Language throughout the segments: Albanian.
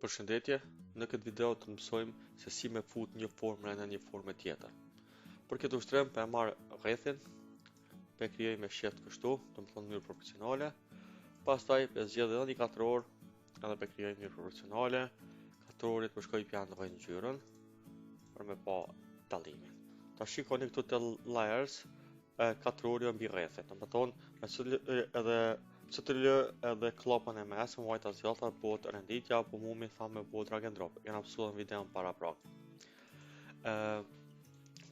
Përshëndetje, në këtë video të mësojmë se si me fut një formë mrena një forme tjetër. Për këtë ushtrim, pe marr rrethin, pe krijoj me shift kështu, do më thonë mënyrë proporcionale. Pastaj pe zgjedh edhe një katror, edhe pe krijoj në mënyrë proporcionale. Katrorit po shkoj pja ndërroj ngjyrën për me pa dallimin. Ta shikoni këtu te layers, katrori mbi rrethin. Do të thonë, me edhe CTRL edhe klopën e mesme, majta zgjata, bëhet renditja, apo mumi tha me bëhet drag and drop. Jena mësuar në videon para prap. Ë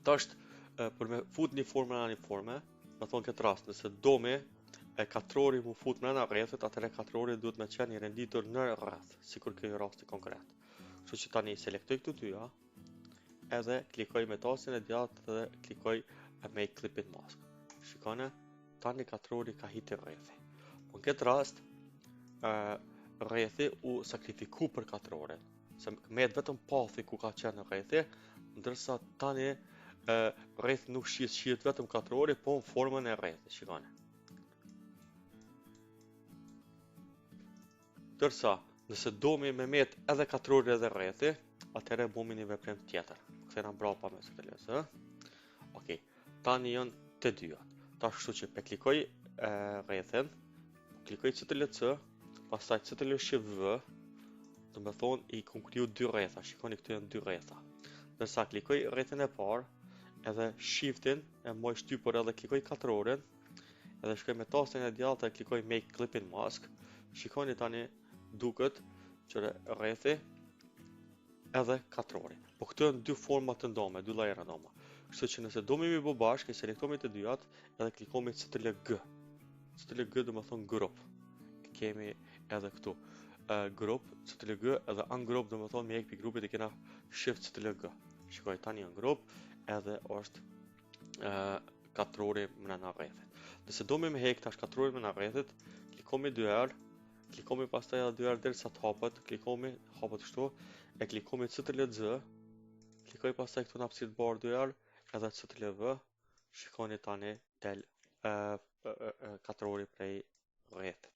tash për me fut një formë në një formë, me thonë këtë rast, nëse domi e katrori mu fut mrena rrethit, atëherë katrori duhet me qenë i renditur në rreth, sikur ky rasti konkret. Kështu që tani selektoj këtu dyja, edhe klikoj me tastin e djathtë dhe klikoj make clipping mask. Shikone, tani katrori ka hitë rrethi. Po në këtë rast, rrethi u sakrifiku për katrorin, se met vetëm pathi ku ka qenë rrethi, ndërsa tani rrethi nuk shihet, shihet vetëm katrori, po në formën e rrethit, shikone. Ndërsa, nëse domi me met edhe katrori edhe rrethi, atëherë bëmi një veprim tjetër. Kthena mbrapa me CTRL Z. Okej, tani janë të dyja. Tash kështu që pe klikoj rrethin, klikoj CTRL C, pastaj CTRL Shift V, do me thonë i kom kriju dy rretha, shikoni këtu janë dy rretha. Ndërsa klikoj rrethin e parë, edhe shiftin e moj shtypur edhe klikoj katrorin, edhe shkoj me tastin e djathtë e klikoj make clipping mask. Shikoni tani duket që rrethi edhe katrori. Po këto janë dy forma të ndame, dy layera ndame. Kështu që nëse domi mi bo bashkë, e selektomi të dyjat edhe klikomi CTRL G. CTRL G do me thonë grup. Kemi edhe këtu. Grup, CTRL G edhe ungroup do me thonë mi hek pi grupit e kena Shift CTRL G. Shikoj, tani janë grup edhe është katrori mrena rrethit. Nëse domi me hek tash katrori mrena rrethit, klikomi dy herë, klikomi pastaj edhe dy herë derisa të hapet, klikomi, hapet kështu, e klikomi CTRL Z, klikoj pastaj këtu në hapësirë të bardhë dy herë, edhe CTRL V, shikoni tani del katrori prej rrethit.